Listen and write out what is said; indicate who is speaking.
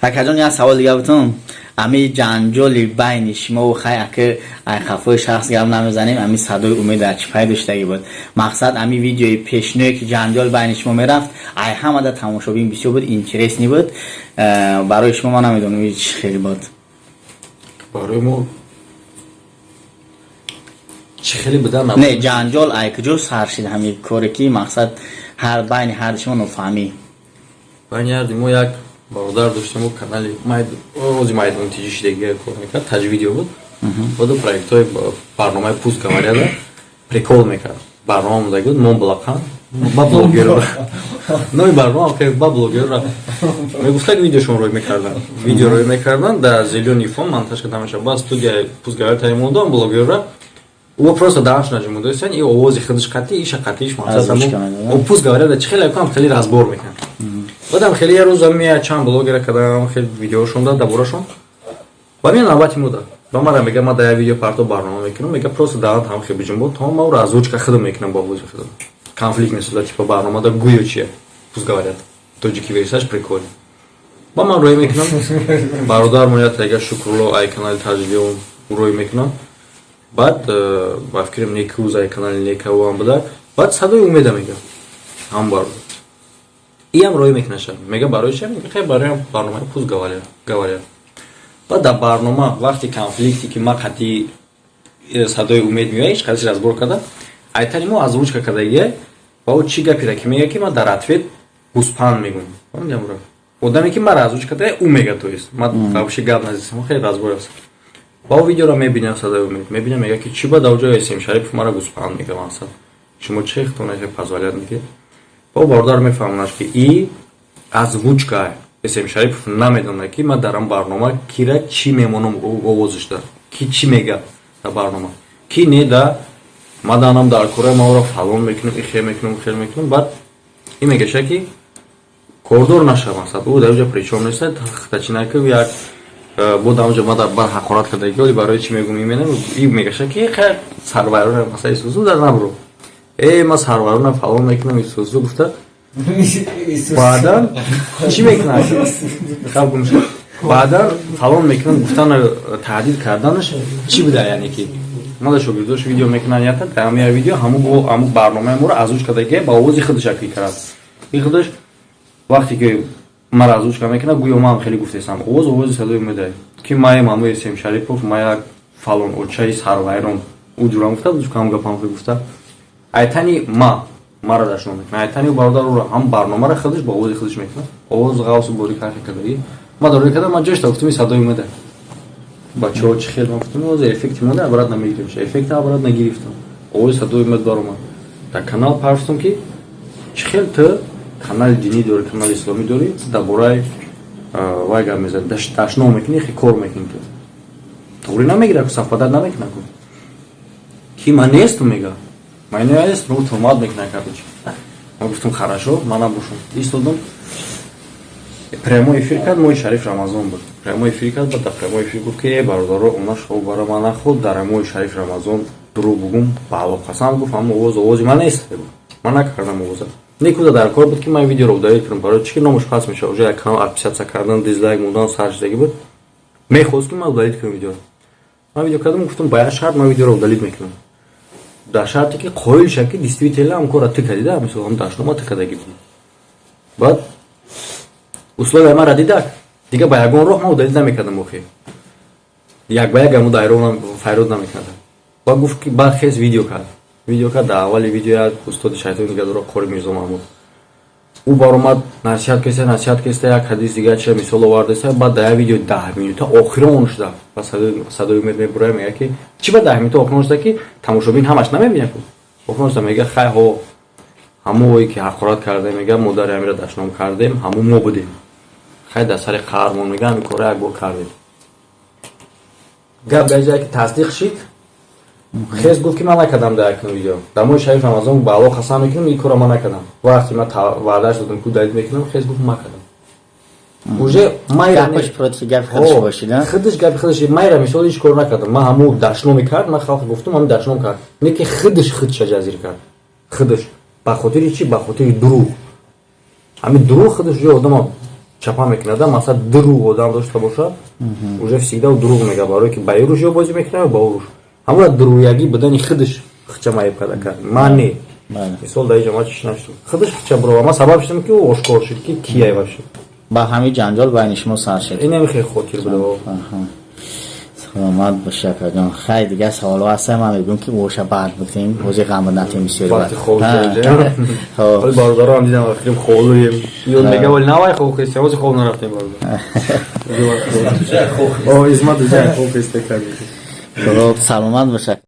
Speaker 1: Акаҷон, як савол дига бутум. Ами ҷанҷоли байни шумову, хай, аки ай хафои шахс гап намезанем, ами Садои Умед дар чӣ пай доштагӣ буд? Мақсад, ами видеои пешиное, ки ҷанҷол байни шумо мерафт, ай ҳамада тамошобин бисёр буд, интересный буд. Барои шумо ман намедонам, чӣ хеле буд.
Speaker 2: Барои мо чӣ хеле будан?
Speaker 1: Не, ҷанҷол ай куҷо сар шид? Ҳами коре, ки мақсад, ҳар байни ҳарди шумо нофаҳмӣ.
Speaker 2: Байни ҳарди мо як бародар доштем, канали ози Майдон тиҷи шидагия кор мекард, Таҷ Видео буд. Буду проектҳои барномаи «Пусть говорят» прикол мекард. Барнома модаги буд, мон блақан ба блогерро, номи барнома ба блогерро мегуфта, ки видеошон рӯй мекардан, видео рӯй мекардан, дар зелёный фон монтаж карда мешавад. Ба студияи «Пусть говорят» таимондон блогерро ӯ просто даҳаш наҷумудоистан, и овози худаш қатъи, иша қатъиш. Мақсад, «Пусть говорят» чӣ хеле кам, хеле разбор мекунад. Баъдам хеле як рӯз мея, чанд блогера кардам, хеле видеошон да даборашон ба мея, навбати мо да ба мара мега, ма да як видео парто барнома мекунам, мега, просто даҳан там хел биҷунбо, то ма ӯро озвучка худам мекунам, бо овози худам конфликт месозад, типа барнома да гӯё чия «Пусть говорят» тоҷики версияш прикольно. Ба ман рӯй мекунам, бародар мо як Шукрулло ай канали Таҷвион рӯй мекунам. Баъд ба фикрам, Некӯз ай канали Некавам буда. Баъд Садои Умеда мега, ҳам бародар иам рӯй мекунаша, мега, барои чи? Мега, хай, бароям барномаи «Пусть говорят». Баъд дар барнома вақти конфликте, ки ма қатъи Садои Умед меоя, ҳеч қадри разбор карда, айтани мо озвучка кардагия ва ӯ чӣ гапира, ки мега, ки ма дар ответ гӯспанд мегӯм. Одаме, ки мара озвучка карда, ӯ мега, то есть ма вообще гап назистам, хеле разбор аст. Ва ӯ видеоро мебинам, Садои Умед мебинам, мега, ки чӣ ба дар ҷои Эсем Шарипов мара гӯспанд мега, мақсад, шумо чӣ хтона позволять мекунед? Ва бародар мефаҳмонад, ки и озвучка Эсем Шарипов намедонад, ки ман дар ан барнома кира чӣ мемонам, овозиш да ки чӣ мега дар барнома, ки не да ма данам дар кораи ма ора фалон мекунам, ихе мекунам, хел мекунам. Баъд ин мегаша, ки кордор наша, мақсад, ӯ дар ҷа причём неста, тачинаки як бо дар онҷо ма дар бар ҳақорат кардаги, оли барои чӣ мегум, именам и мегаша, ки хай, сарвайрона, масала, исусу дар набро, э, ма сарвайрона фалон мекунам, исусу гуфта. Баъдан чӣ мекунад? Хаб гум шуд. Баъдан фалон мекунам гуфтан, таҳдид карданаш чӣ буда? Яъне ки ма да шогирдош видео мекунан, ята дар ҳамин видео ҳаму барномаи моро озвучка кардаги, ба овози худаш акӣ кард. И худаш вақте ки мара озвучка мекунад, гӯё ман хеле гуфтесам, овоз овози Садои Умеда, ки маем ҳамои Сем Шарипов, ма як фалон очаи сарвайрон, ӯ ҷурам гуфта, ҳам гапам гуфта, айтани ма мара дашном мекунад, айтани бародар ӯро ҳам барномаро худаш ба овози худаш мекунад, овоз ғавсу борик ҳарфе кардаги. Ма дарои кардам, ман ҷошта гуфтам, Садои Умеда, бачаҳо, чӣ хел? Ман гуфтам, ози эффекти монда, обратно мегирем, эффекта обратно гирифтам, овози Садои Умед баромад дар канал. Парфтам, ки чӣ хел ту канали динӣ дорӣ, канали исломӣ дорӣ, дар бораи вай гап мезанӣ, дашном мекунӣ, хе кор мекунӣ, ту туғрӣ намегира, ку совпадать намекуна, ку ки ман нестум, мега, ман нестум, ӯ туҳмат мекуна. Короче, ман гуфтам, хорошо, ман набошам. Истодам, прямой эфир кард, моҳи шариф Рамазон буд, прямой эфир кард. Баъд дар прямой эфир гуфт, ки э, бародаро, она шо бара ман наход, дар моҳи шариф Рамазон дурӯғ бугум, ба Аллоҳ қасам, гуфт, ҳама овоз овози ман нест, ман накардам овоза. Некуда дар кор буд, ки ман видеоро удалить кунам, барои чӣ ки номаш пас мешавад, уже як канал отписаться кардан, дизлайк мондан сар шудагӣ буд. Мехост, ки ман удалить кунам видеоро. Ман видео кардам, гуфтам, ба як шарт ман видеоро удалить мекунам, дар шарте ки қоил шав, ки действительно ҳам кора ту кардида, мисол, ҳам дашнома ту кардаги будӣ. Баъд условия мара дидак, дига ба ягон роҳ ман удалить намекардам, охи як ба як аму дайрон файрод намекардам. Баъд гуфт, ки баъд хес видео кард, видео кард. Дар аввали видео як устоди шайтони дига дора, Қори Мирзо Маҳмуд, ӯ баромад, насиҳат кеста, насиҳат кеста, як ҳадис дига чия мисол овардаста. Баъд дар як видеои 10 минута охирон шуда ба Садои Умед мебурая, мега, ки чӣ ба 10 минута охирон шуда, ки тамошобин ҳамаш намебинад, ку охирон шуда, мега, хай ҳо, ҳамое ки ҳақорат кардем, мега, модари ҳамира дашном кардем, ҳамун мо будем, хай, дар сари қаҳрмон, мега, ҳамин кора як бор кардем. Гап дар ҷое ки тасдиқ шид, хес гуфт, ки ман накардам. Дар якум видео дар моҳи шариф Рамазон ба Аллоҳ қасам мекунам, ин кора ман накардам. Вақте ман ваъдаш додам, ки удалить мекунам, хес гуфт, ман кардам уже.
Speaker 1: Гапаш против гапи худаш бошид.
Speaker 2: Худаш гапи худаш. Майра мисол ҳеҷ кор накардам, ман ҳамун дашноме кард, ман халқ гуфтам, ҳамун дашном кард, не ки худаш худша ҷазир кард, худаш ба хотири чӣ? Ба хотири дурӯғ. Ҳамин дурӯғ худаш ҷои одама. Чапа мекунада, масалан, дурӯғ одам дошта бошад, уже всегда дурӯғ мега, барое ки ба ируш ё бозӣ мекунад, ё ба уруш. Ҳамура дурӯягӣ будани худаш хича маиб карда кард, ман не. Мисол, дар иҷа ма чиш нашудам, худаш хича бирова, ман сабаб шудам, ки ӯ ошкор шуд, ки кияй вообще.
Speaker 1: Ба ҳамин ҷанҷол байни шумо сар шуд.
Speaker 2: Инами хеле хотир буда.
Speaker 1: Саломат боши, акаҷон. Хай, дигар саволҳо ҳаста, ман мегӯям, ки оша баъд бикунем, ҳозир ғам натем бисёри.
Speaker 2: Вақти бародарам дидам, вақти холуем ё мега, вали навай хоб хест, ҳозир хоб нарафтем, бародар. О, измат уже хоб хеста кардем.
Speaker 1: Хоб, саломат боша.